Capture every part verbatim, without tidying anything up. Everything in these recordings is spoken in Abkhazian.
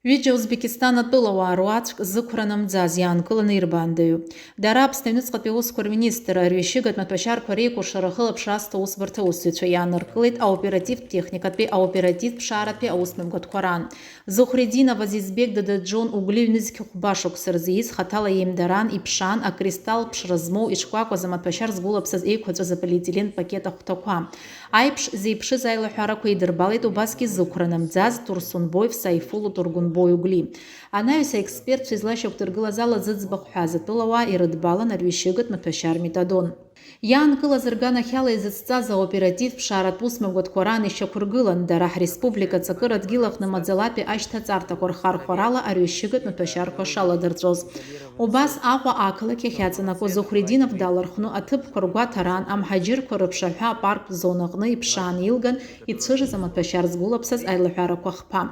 Ҩыџьа Узбекистан атәылауаа руаӡәк зықәра намӡаз иаанкыланы ирбаандаҩуп. Дара Аԥсны аҩныҵҟатәи аусқәа рминистрра арҩашьыгатә маҭәашьарқәа реикәыршара ахылаԥшра азҭо аусбарҭа аусзуҩцәа иааныркылеит аоперативтә техникатәи, аоперативтә ԥшааратәи аусмҩаԥгатәқәа раан. Зухридинов Азизбек Дададжон Угли ҩнызқь хәба шықәса рзы ииз хаҭала иеимдараан иԥшаан акристалл ԥшра змоу ишкәакәаз амаҭәашьар згәылаԥсаз еиқәаҵәаз аполиетилен пакет ахәҭақәа. Аиԥш зеиԥшыз аилаҳәарақәа идырбалеит убасгьы зықәра намӡаз Турсунбоев Сайфулу Тургунбои Угли. Анаҩс аекспертцәа излашьақәдыргылаз ала зыӡбахә ҳәаз атәылауаа ирыдбалан арҩашьыгатә маҭәашьар метадон. Иаанкылаз рганахьала изыцҵаз аоперативтә ԥшааратә усмҩаԥгатәқәа раан ишьақәыргылан, дара ҳреспублика аҵакыра дгьыл аҟны маӡалатәи ашьҭаҵарҭақәа рхархәарала арҩашьыгатә маҭәашьарқәа шаладырҵәоз. Убас Аҟәа ақалақь ахь иаҵанакуа Зухридинов далархәны аҭыԥқәа ргәаҭараан амҳаџьырқәа рыԥшаҳәа апарктә зонаҟны иԥшааны илган ицәыжыз амаҭәашьар згәылаԥсаз аилаҳәарақәа хԥа.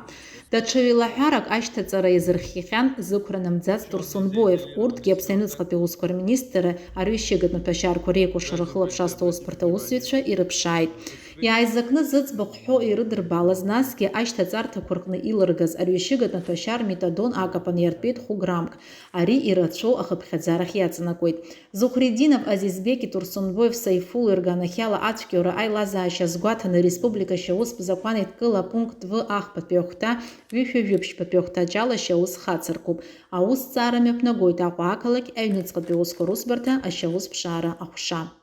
Даҽа ҩ-лаҳәарак ашьҭаҵара иазырхиахьан зықәра намӡаз Турсунбоев, урҭгьы Аԥсны аҩныҵҟатәи аусқәа рминистрра арҩашьыгатә маҭәашьарқәа реикәыршара ахылаԥшра азҭо аусбарҭа аусзуҩцәа ирыԥшааит. Иааизакны зыӡбахә ҳәо ирыдырбалаз, насгьы ашьҭаҵарҭақәа рҟны илыргаз арҩашьыгатә маҭәашьар метадон акапан иартәеит хәы граммк. Ари ирацәоу ахыԥхьаӡарахь иаҵанакуеит. Зухридинов Азизбеки Турсунбоев Сайфулу ирганахьала ацәгьоура аилазаашьа азгәаҭаны ареспублика ашьаустә закәан еидкыла апункт В ахԥатәи ахәҭа, ҩышәи жәибжьбатәи ахәҭаҷ ала ашьаус хацыркуп. Аусҭҵаара мҩаԥнагоит Аҟәа ақалақь аҩныҵҟатәи аусқәа русбарҭа ашьаус ԥшаара аҟәша.